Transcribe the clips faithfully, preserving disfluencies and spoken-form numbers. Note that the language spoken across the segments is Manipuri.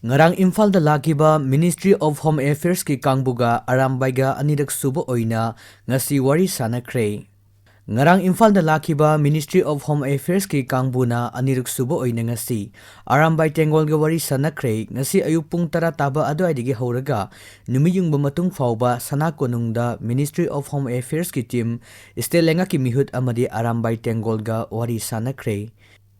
ꯉꯔꯥꯡ ꯏꯝꯐꯥꯜꯗ ꯂꯥꯛꯈꯤꯕ Ministry of Home Affairsꯀꯤ ꯀꯥꯡꯕꯨꯒ ꯑꯔꯥꯝꯕꯥꯏꯒ ꯑꯅꯤꯔꯛ ꯁꯨꯕ ꯑꯣꯏꯅ ꯉꯁꯤ ꯋꯥꯔꯤ ꯁꯥꯟꯅꯈ꯭ꯔꯦ꯫ ꯉꯔꯥꯡ ꯏꯝꯐꯥꯜꯗ ꯂꯥꯛꯈꯤꯕ Ministry of Home Affairsꯀꯤ ꯀꯥꯡꯕꯨꯅ ꯑꯅꯤꯔꯛ ꯁꯨꯕ ꯑꯣꯏꯅ ꯉꯁꯤ ꯑꯔꯥꯝꯕꯥꯏ ꯇꯦꯡꯒꯣꯜꯒ ꯋꯥꯔꯤ ꯁꯥꯟꯅꯈ꯭ꯔꯦ꯫ ꯉꯁꯤ ꯑꯌꯨꯛ ꯄꯨꯡ ꯇꯔꯥ ꯇꯥꯕ ꯑꯗꯨꯋꯥꯏꯗꯒꯤ ꯍꯧꯔꯒ ꯅꯨꯃꯤꯠ ꯌꯨꯡꯕ ꯃꯇꯨꯡ ꯐꯥꯎꯕ ꯁꯅꯥ ꯀꯣꯅꯨꯡꯗ Ministry of Home Affairsꯀꯤ team, state ꯂꯩꯉꯥꯛꯀꯤ ꯃꯤꯍꯨꯠ ꯑꯃꯗꯤ ꯑꯔꯥꯝꯕꯥꯏ ꯇꯦꯡꯒꯣꯜꯒ ꯋꯥꯔꯤ ꯁꯥꯟꯅꯈ꯭ꯔꯦ꯫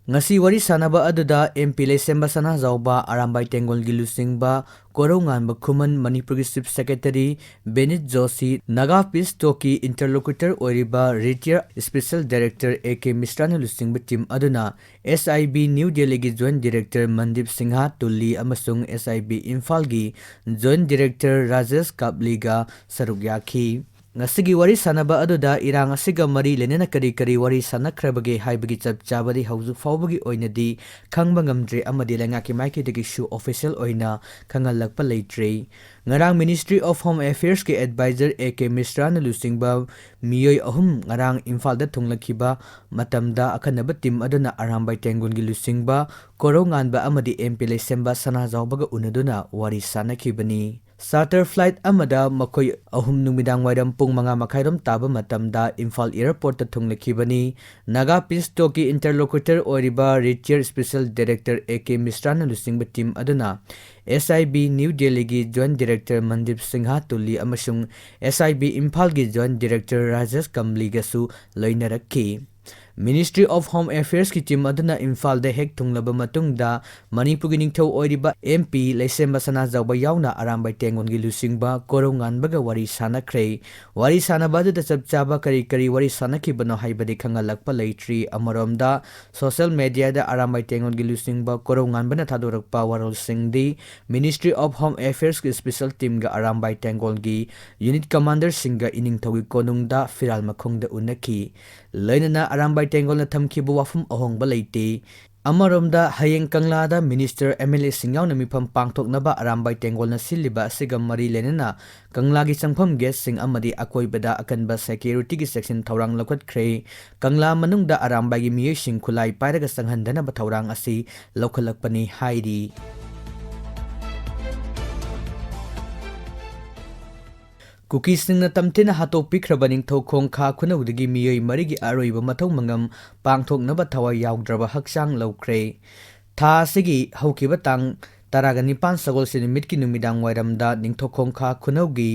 ꯉꯁꯤ ꯋꯥꯔꯤ ꯁꯥꯟꯅꯕ ꯑꯗꯨꯗ MP ꯂꯩꯁꯦꯝꯕ ꯁꯅꯥꯖꯥꯎꯕ, ꯑꯔꯥꯝꯕꯥꯏ ꯇꯦꯡꯒꯣꯜꯒꯤ ꯂꯨꯆꯤꯡꯕ ꯀꯣꯔꯧꯉꯥꯟꯕ ꯈꯨꯃꯟ, ꯃꯅꯤꯄꯨꯔꯒꯤ Chief Secretary ꯕꯤꯅꯤꯠ Joshi, Naga Peace Talkꯀꯤ interlocutor ꯑꯣꯏꯔꯤꯕ retired special director A K ꯃꯤꯁ꯭ꯔꯥꯅ ꯂꯨꯆꯤꯡꯕ team ꯑꯗꯨꯅ SIB New Delhiꯒꯤ joint director ꯃꯟꯗꯤꯞ Singh ꯇꯨꯜꯂꯤ ꯑꯃꯁꯨꯡ SIB ꯏꯝꯐꯥꯜꯒꯤ joint director ꯔꯥꯖꯦꯁ ꯀꯥꯞꯂꯤꯒ ꯁꯔꯨꯛ ꯌꯥꯈꯤ꯫ ꯉꯁꯤꯒꯤ ꯋꯥꯔꯤ ꯁꯥꯟꯅꯕ ꯑꯗꯨꯗ ꯏꯔꯥꯡ ꯑꯁꯤꯒ ꯃꯔꯤ ꯂꯩꯅꯅ ꯀꯔꯤ ꯀꯔꯤ ꯋꯥꯔꯤ ꯁꯥꯟꯅꯈ꯭ꯔꯕꯒꯦ ꯍꯥꯏꯕꯒꯤ ꯆꯞ ꯆꯥꯕꯗꯤ ꯍꯧꯖꯤꯛ ꯐꯥꯎꯕꯒꯤ ꯑꯣꯏꯅꯗꯤ ꯈꯪꯕ ꯉꯝꯗ꯭ꯔꯤ ꯑꯃꯗꯤ ꯂꯩꯉꯥꯛꯀꯤ ꯃꯥꯏꯀꯩꯗꯒꯤꯁꯨ official ꯑꯣꯏꯅ ꯈꯪꯍꯜꯂꯛꯄ ꯂꯩꯇ꯭ꯔꯤ꯫ ꯉꯔꯥꯡ Ministry of Home Affairsꯀꯤ advisor A K ꯃꯤꯁ꯭ꯔꯥꯅ ꯂꯨꯆꯤꯡꯕ ꯃꯤꯑꯣꯏ ꯑꯍꯨꯝ ꯉꯔꯥꯡ ꯏꯝꯐꯥꯜꯗ ꯊꯨꯡꯂꯛꯈꯤꯕ ꯃꯇꯝꯗ ꯑꯈꯟꯅꯕ team ꯑꯗꯨꯅ ꯑꯔꯥꯝꯕꯥꯏ ꯇꯦꯡꯒꯣꯜꯒꯤ ꯂꯨꯆꯤꯡꯕ ꯀꯣꯔꯧꯉꯥꯟꯕ ꯑꯃꯗꯤ MP ꯂꯩꯁꯦꯝꯕ ꯁꯅꯥꯖꯥꯎꯕꯒ ꯎꯅꯗꯨꯅ ꯋꯥꯔꯤ ꯁꯥꯟꯅꯈꯤꯕꯅꯤ꯫ Charter flight ꯑꯃꯗ ꯃꯈꯣꯏ ꯑꯍꯨꯝ ꯅꯨꯃꯤꯗꯥꯡ ꯋꯥꯏꯔꯝ ꯄꯨꯡ ꯃꯉꯥ ꯃꯈꯥꯏꯔꯣꯝ ꯇꯥꯕ ꯃꯇꯝꯗ ꯏꯝꯐꯥꯜ airportꯇ ꯊꯨꯡꯂꯛꯈꯤꯕꯅꯤ꯫ Naga Peace Talkꯀꯤ interlocutor ꯑꯣꯏꯔꯤꯕ retired special director A K ꯃꯤꯁ꯭ꯔꯥꯅ ꯂꯨꯆꯤꯡꯕ team ꯑꯗꯨꯅ SIB New Delhiꯒꯤ joint director ꯃꯟꯗꯤꯞ Singh ꯇꯨꯜꯂꯤ ꯑꯃꯁꯨꯡ SIB ꯏꯝꯐꯥꯜꯒꯤ joint director Rajesh ꯀꯝꯂꯤꯒꯁꯨ ꯂꯣꯏꯅꯔꯛꯈꯤ꯫ Ministry of Home Affairsꯀꯤ team ꯑꯗꯨꯅ ꯏꯝꯐꯥꯜꯗ ꯍꯦꯛ ꯊꯨꯡꯂꯕ ꯃꯇꯨꯡꯗ ꯃꯅꯤꯄꯨꯔꯒꯤ ꯅꯤꯡꯊꯧ ꯑꯣꯏꯔꯤꯕ MP ꯂꯩꯁꯦꯝꯕ ꯁꯅꯥꯖꯥꯎꯕ ꯌꯥꯎꯅ ꯑꯔꯥꯝꯕꯥꯏ ꯇꯦꯡꯒꯣꯜꯒꯤ ꯂꯨꯆꯤꯡꯕ ꯀꯣꯔꯧꯉꯥꯟꯕꯒ ꯋꯥꯔꯤ ꯁꯥꯟꯅꯈ꯭ꯔꯦ꯫ ꯋꯥꯔꯤ ꯁꯥꯟꯅꯕ ꯑꯗꯨꯗ ꯆꯞ ꯆꯥꯕ ꯀꯔꯤ ꯀꯔꯤ ꯋꯥꯔꯤ ꯁꯥꯟꯅꯈꯤꯕꯅꯣ ꯍꯥꯏꯕꯗꯤ ꯈꯪꯍꯜꯂꯛꯄ ꯂꯩꯇ꯭ꯔꯤ꯫ ꯑꯃꯔꯣꯝꯗ social mediaꯗ ꯑꯔꯥꯝꯕꯥꯏ ꯇꯦꯡꯒꯣꯜꯒꯤ ꯂꯨꯆꯤꯡꯕ ꯀꯣꯔꯧꯉꯥꯟꯕꯅ ꯊꯥꯗꯣꯔꯛꯄ ꯋꯥꯔꯣꯜꯁꯤꯡꯗꯤ Ministry of Home Affairsꯀꯤ special teamꯒ Arambai ꯇꯦꯡꯒꯣꯜꯒꯤ unit commanderꯁꯤꯡꯒ ꯏꯅꯤꯡꯊꯧꯒꯤ ꯀꯣꯅꯨꯡꯗ ꯐꯤꯔꯥꯜ ꯃꯈꯣꯡꯗ ꯎꯅꯈꯤ꯫ ꯂꯣꯏꯅꯅ ꯑꯔꯥꯝꯕꯥꯏ ꯇꯦꯡꯒꯣꯜꯅ ꯊꯝꯈꯤꯕ ꯋꯥꯐꯝ ꯑꯍꯣꯡꯕ ꯂꯩꯇꯦ꯫ ꯑꯃꯔꯣꯝꯗ ꯍꯌꯦꯡ ꯀꯪꯂꯥꯗ minister, MLAꯁꯤꯡ ꯌꯥꯎꯅ ꯃꯤꯐꯝ ꯄꯥꯡꯊꯣꯛꯅꯕ ꯑꯔꯥꯝꯕꯥꯏ ꯇꯦꯡꯒꯣꯜꯅ ꯁꯤꯜꯂꯤꯕ ꯑꯁꯤꯒ ꯃꯔꯤ ꯂꯩꯅꯅ ꯀꯪꯂꯥꯒꯤ ꯆꯪꯐꯝ gateꯁꯤꯡ ꯑꯃꯗꯤ ꯑꯀꯣꯏꯕꯗ ꯑꯀꯟꯕ securityꯒꯤ ꯆꯦꯛꯁꯤꯟ ꯊꯧꯔꯥꯡ ꯂꯧꯈꯠꯈ꯭ꯔꯦ꯫ ꯀꯪꯂꯥ ꯃꯅꯨꯡꯗ ꯑꯔꯥꯝꯕꯥꯏꯒꯤ ꯃꯤꯑꯣꯏꯁꯤꯡ ꯈꯨꯠꯂꯥꯏ ꯄꯥꯏꯔꯒ ꯆꯪꯍꯟꯗꯅꯕ ꯊꯧꯔꯥꯡ ꯑꯁꯤ ꯂꯧꯈꯠꯂꯛꯄꯅꯤ ꯍꯥꯏꯔꯤ꯫ ꯀꯨꯀꯤꯁꯤꯡꯅ ꯇꯝꯊꯤꯅ ꯍꯥꯠꯇꯣꯛꯄꯤꯈ꯭ꯔꯕ ꯅꯤꯡꯊꯧꯈꯣꯡ ꯈꯥ ꯈꯨꯅꯧꯗꯒꯤ ꯃꯤꯑꯣꯏ ꯃꯔꯤꯒꯤ ꯑꯔꯣꯏꯕ ꯃꯊꯧ ꯃꯉꯝ ꯄꯥꯡꯊꯣꯛꯅꯕ ꯊꯋꯥꯏ ꯌꯥꯎꯗ꯭ꯔꯕ ꯍꯛꯆꯥꯡ ꯂꯧꯈ꯭ꯔꯦ꯫ ꯊꯥ ꯑꯁꯤꯒꯤ ꯍꯧꯈꯤꯕ ꯇꯥꯡ ꯇꯔꯥꯒ ꯅꯤꯄꯥꯟ ꯁꯒꯣꯜꯁꯦꯟ ꯅꯨꯃꯤꯠꯀꯤ ꯅꯨꯃꯤꯗꯥꯡ ꯋꯥꯏꯔꯝꯗ ꯅꯤꯡꯊꯧꯈꯣꯡ ꯈꯥ ꯈꯨꯅꯧꯒꯤ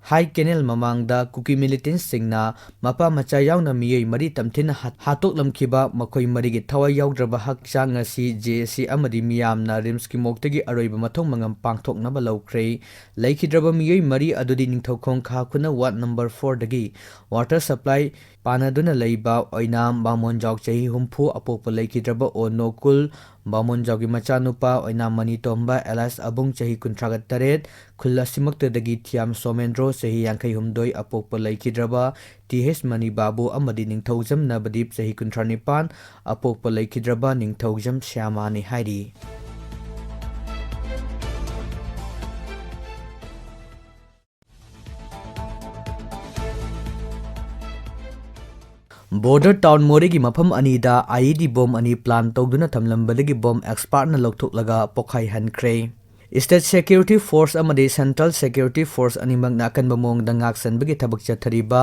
ꯍꯥꯏ ꯀꯦꯅꯦꯜ ꯃꯃꯥꯡꯗ ꯀꯨꯀꯤ ꯃꯤꯂꯤꯇꯦꯟꯠꯁꯤꯡꯅ ꯃꯄꯥ ꯃꯆꯥ ꯌꯥꯎꯅ ꯃꯤꯑꯣꯏ ꯃꯔꯤ ꯇꯝꯊꯤꯅ ꯍꯥꯠ-, ꯍꯥꯠꯇꯣꯛꯂꯝꯈꯤꯕ ꯃꯈꯣꯏ ꯃꯔꯤꯒꯤ ꯊꯋꯥꯏ ꯌꯥꯎꯗ꯭ꯔꯕ ꯍꯛꯆꯥꯡ ꯉꯁꯤ ꯖꯦ ꯑꯦ ꯁꯤ ꯑꯃꯗꯤ ꯃꯤꯌꯥꯝꯅ ꯔꯤꯝꯁꯀꯤ ꯃꯣꯛꯇꯒꯤ ꯑꯔꯣꯏꯕ ꯃꯊꯧ ꯃꯉꯝ ꯄꯥꯡꯊꯣꯛꯅꯕ ꯂꯧꯈ꯭ꯔꯦ꯫ ꯂꯩꯈꯤꯗ꯭ꯔꯕ ꯃꯤꯑꯣꯏ ꯃꯔꯤ ꯑꯗꯨꯗꯤ ꯅꯤꯡꯊꯧꯈꯣꯡ ꯈꯥ ꯈꯨꯅꯧ ꯋꯥꯔꯗ ꯅꯝꯕꯔ ꯐꯣꯔꯗꯒꯤ ꯋꯥꯇꯔ ꯁꯄ꯭ꯂꯥꯏ ꯄꯥꯟꯅꯗꯨꯅ ꯂꯩꯕ ꯑꯣꯏꯅꯥꯝ ꯕꯥꯃꯣꯟꯖꯥꯎ ꯆꯍꯤ ꯍꯨꯝꯐꯨ, ꯑꯄꯣꯛꯄ ꯂꯩꯈꯤꯗ꯭ꯔꯕ ꯑꯣ ꯅꯣꯀꯨꯜ ꯕꯥꯃꯣꯟꯖꯥꯎꯒꯤ ꯃꯆꯥꯅꯨꯄꯥ ꯑꯣꯏꯅꯥꯝ ꯃꯅꯤꯇꯣꯝꯕ alias ꯑꯕꯨꯡ ꯆꯍꯤ ꯀꯨꯟꯊ꯭ꯔꯥꯒ ꯇꯔꯦꯠ, ꯈꯨꯜ ꯑꯁꯤꯃꯛꯇꯗꯒꯤ ꯊꯤꯌꯥꯝ ꯁꯣꯃꯦꯟꯗ꯭ꯔꯣ ꯆꯍꯤ ꯌꯥꯡꯈꯩ ꯍꯨꯝꯗꯣꯏ, ꯑꯄꯣꯛꯄ ꯂꯩꯈꯤꯗ꯭ꯔꯕ ꯇꯤ ꯑꯩꯆ ꯃꯅꯤ ꯕꯥꯕꯨ ꯑꯃꯗꯤ ꯅꯤꯡꯊꯧꯖꯝ ꯅꯕꯗꯤꯞ ꯆꯍꯤ ꯀꯨꯟꯊ꯭ꯔꯥ ꯅꯤꯄꯥꯟ, ꯑꯄꯣꯛꯄ ꯂꯩꯈꯤꯗ꯭ꯔꯕ ꯅꯤꯡꯊꯧꯖꯝ ꯁ꯭ꯌꯥꯃꯥꯅꯤ ꯍꯥꯏꯔꯤ꯫ ꯕꯣꯔꯗꯔ ꯇꯥꯎꯟ ꯃꯣꯔꯦꯒꯤ ꯃꯐꯝ ꯑꯅꯤꯗ ꯑꯥꯏꯏꯗꯤ ꯕꯣꯝ ꯑꯅꯤ ꯄ꯭ꯂꯥꯟ ꯇꯧꯗꯨꯅ ꯊꯝꯂꯝꯕꯗꯒꯤ ꯕꯣꯝ ꯑꯦꯛꯁꯄꯥꯔꯠꯅ ꯂꯧꯊꯣꯛꯂꯒ ꯄꯣꯈꯥꯏꯍꯟꯈ꯭ꯔꯦ꯫ ꯁ꯭ꯇꯦꯠ ꯁꯦꯀ꯭ꯌꯨꯔꯤꯇꯤ ꯐꯣꯔꯁ ꯑꯃꯗꯤ ꯁꯦꯟꯇ꯭ꯔꯦꯜ ꯁꯦꯀ꯭ꯌꯨꯔꯤꯇꯤ ꯐꯣꯔꯁ ꯑꯅꯤꯃꯛꯅ ꯑꯀꯟꯕ ꯃꯑꯣꯡꯗ ꯉꯥꯛꯁꯦꯟꯕꯒꯤ ꯊꯕꯛ ꯆꯠꯊꯔꯤꯕ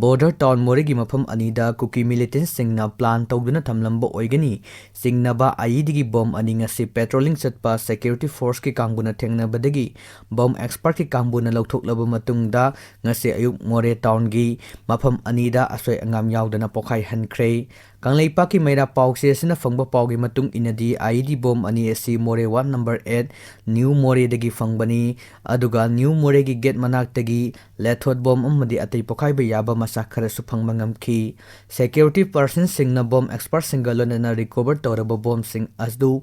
ꯕꯣꯔꯗꯔ ꯇꯥꯎꯟ ꯃꯣꯔꯦꯒꯤ ꯃꯐꯝ ꯑꯅꯤꯗ ꯀꯨꯀꯤ ꯃꯤꯂꯤꯇꯦꯟꯠꯁꯤꯡꯅ ꯄ꯭ꯂꯥꯟ ꯇꯧꯗꯨꯅ ꯊꯝꯂꯝꯕ ꯑꯣꯏꯒꯅꯤ ꯆꯤꯡꯅꯕ ꯑꯥꯏꯏꯗꯤꯒꯤ ꯕꯣꯝ ꯑꯅꯤ ꯉꯁꯤ ꯄꯦꯇ꯭ꯔꯣꯂꯤꯡ ꯆꯠꯄ ꯁꯦꯀ꯭ꯌꯨꯔꯤꯇꯤ ꯐꯣꯔꯁꯀꯤ ꯀꯥꯡꯕꯨꯅ ꯊꯦꯡꯅꯕꯗꯒꯤ ꯕꯣꯝ ꯑꯦꯛꯁꯄꯥꯔꯠꯀꯤ ꯀꯥꯡꯕꯨꯅ ꯂꯧꯊꯣꯛꯂꯕ ꯃꯇꯨꯡꯗ ꯉꯁꯤ ꯑꯌꯨꯛ ꯃꯣꯔꯦ ꯇꯥꯎꯟꯒꯤ ꯃꯐꯝ ꯑꯅꯤꯗ ꯑꯁꯣꯏ ꯑꯉꯥꯝ ꯌꯥꯎꯗꯅ ꯄꯣꯈꯥꯏꯍꯟꯈ꯭ꯔꯦ꯫ ꯀꯪꯂꯩꯄꯥꯛꯀꯤ ꯃꯩꯔꯥ ꯄꯥꯎꯆꯦ ꯑꯁꯤꯅ ꯐꯪꯕ ꯄꯥꯎꯒꯤ ꯃꯇꯨꯡ ꯏꯟꯅꯗꯤ, ꯑꯥꯏꯏꯗꯤ ꯕꯣꯝ ꯑꯅꯤ ꯑꯁꯤ ꯃꯣꯔꯦ ꯋꯥꯔꯗ ꯅꯝꯕꯔ ꯑꯦꯠ ꯅ꯭ꯌꯨ ꯃꯣꯔꯦꯗꯒꯤ ꯐꯪꯕꯅꯤ, ꯑꯗꯨꯒ ꯅ꯭ꯌꯨ ꯃꯣꯔꯦꯒꯤ ꯒꯦꯠ ꯃꯅꯥꯛꯇꯒꯤ ꯂꯦꯊꯣꯠ ꯕꯣꯝ ꯑꯃꯗꯤ ꯑꯇꯩ ꯄꯣꯈꯥꯏꯕ ꯌꯥꯕ ꯃꯆꯥꯛ ꯈꯔꯁꯨ ꯐꯪꯕ ꯉꯝꯈꯤ꯫ ꯁꯦꯀ꯭ꯌꯨꯔꯤꯇꯤ ꯄꯔꯁꯟꯁꯤꯡꯅ ꯕꯣꯝ ꯑꯦꯛꯁꯄꯥꯔꯠꯁꯤꯡꯒ ꯂꯣꯏꯅꯅ ꯔꯤꯀꯣꯚꯔ ꯇꯧꯔꯕ ꯕꯣꯝꯁꯤꯡ ꯑꯗꯨ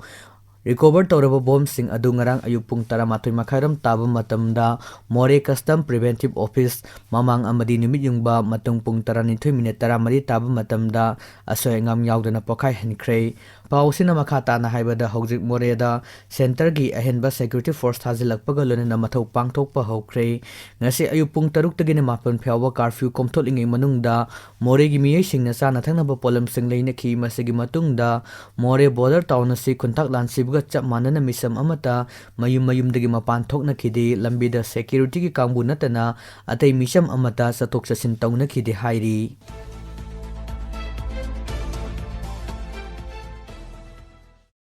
ꯔꯤꯀꯣꯚꯔ ꯇꯧꯔꯕ ꯕꯣꯝꯁꯤꯡ ꯑꯗꯨ ꯉꯔꯥꯡ ꯑꯌꯨꯛ ꯄꯨꯡ ꯇꯔꯥꯃꯥꯊꯣꯏ ꯃꯈꯥꯏꯔꯣꯝ ꯇꯥꯕ ꯃꯇꯝꯗ ꯃꯣꯔꯦ ꯀꯁꯇꯝ ꯄ꯭ꯔꯤꯚꯦꯟꯇꯤꯚ ꯑꯣꯐꯤꯁ ꯃꯃꯥꯡ ꯑꯃꯗꯤ ꯅꯨꯃꯤꯠ ꯌꯨꯡꯕ ꯃꯇꯨꯡ ꯄꯨꯡ ꯇꯔꯥꯅꯤꯊꯣꯏ ꯃꯤꯅꯤꯠ ꯇꯔꯥꯃꯔꯤ ꯇꯥꯕ ꯃꯇꯝꯗ ꯑꯁꯣꯏ ꯑꯉꯥꯝ ꯌꯥꯎꯗꯅ ꯄꯣꯈꯥꯏꯍꯟꯈ꯭ꯔꯦ꯫ ꯄꯥꯎꯁꯤꯅ ꯃꯈꯥ ꯇꯥꯅ ꯍꯥꯏꯕꯗ, ꯍꯧꯖꯤꯛ ꯃꯣꯔꯦꯗ ꯁꯦꯟꯇꯔꯒꯤ ꯑꯍꯦꯟꯕ ꯁꯦꯀ꯭ꯌꯨꯔꯤꯇꯤ ꯐꯣꯔꯁ ꯊꯥꯖꯤꯜꯂꯛꯄꯒ ꯂꯣꯏꯅꯅ ꯃꯊꯧ ꯄꯥꯡꯊꯣꯛꯄ ꯍꯧꯈ꯭ꯔꯦ꯫ ꯉꯁꯤ ꯑꯌꯨꯛ ꯄꯨꯡ ꯇꯔꯨꯛꯇꯒꯤꯅ ꯃꯥꯄꯟ ꯐꯥꯎꯕ ꯀꯥꯔꯐ꯭ꯌꯨ ꯀꯣꯝꯊꯣꯛꯂꯤꯉꯩ ꯃꯅꯨꯡꯗ ꯃꯣꯔꯦꯒꯤ ꯃꯤꯑꯣꯏꯁꯤꯡꯅ ꯆꯥꯅ ꯊꯛꯅꯕ ꯄꯣꯠꯂꯝꯁꯤꯡ ꯂꯩꯅꯈꯤ꯫ ꯃꯁꯤꯒꯤ ꯃꯇꯨꯡꯗ ꯃꯣꯔꯦ ꯕꯣꯔꯗꯔ ꯇꯥꯎꯟ ꯑꯁꯤ ꯈꯨꯟꯇꯥꯛ ꯂꯥꯟꯁꯤꯕꯨ ꯆꯞ ꯃꯥꯟꯅꯅ ꯃꯤꯁꯝ ꯑꯃꯠꯇ ꯃꯌꯨꯝ ꯃꯌꯨꯝꯗꯒꯤ ꯃꯄꯥꯟ ꯊꯣꯛꯅꯈꯤꯗꯦ꯫ ꯂꯝꯕꯤꯗ ꯁꯦꯀ꯭ꯌꯨꯔꯤꯇꯤꯒꯤ ꯀꯥꯡꯕꯨ ꯅꯠꯇꯅ ꯑꯇꯩ ꯃꯤꯁꯝ ꯑꯃꯠꯇ ꯆꯠꯊꯣꯛ ꯆꯠꯁꯤꯟ ꯇꯧꯅꯈꯤꯗꯦ ꯍꯥꯏꯔꯤ꯫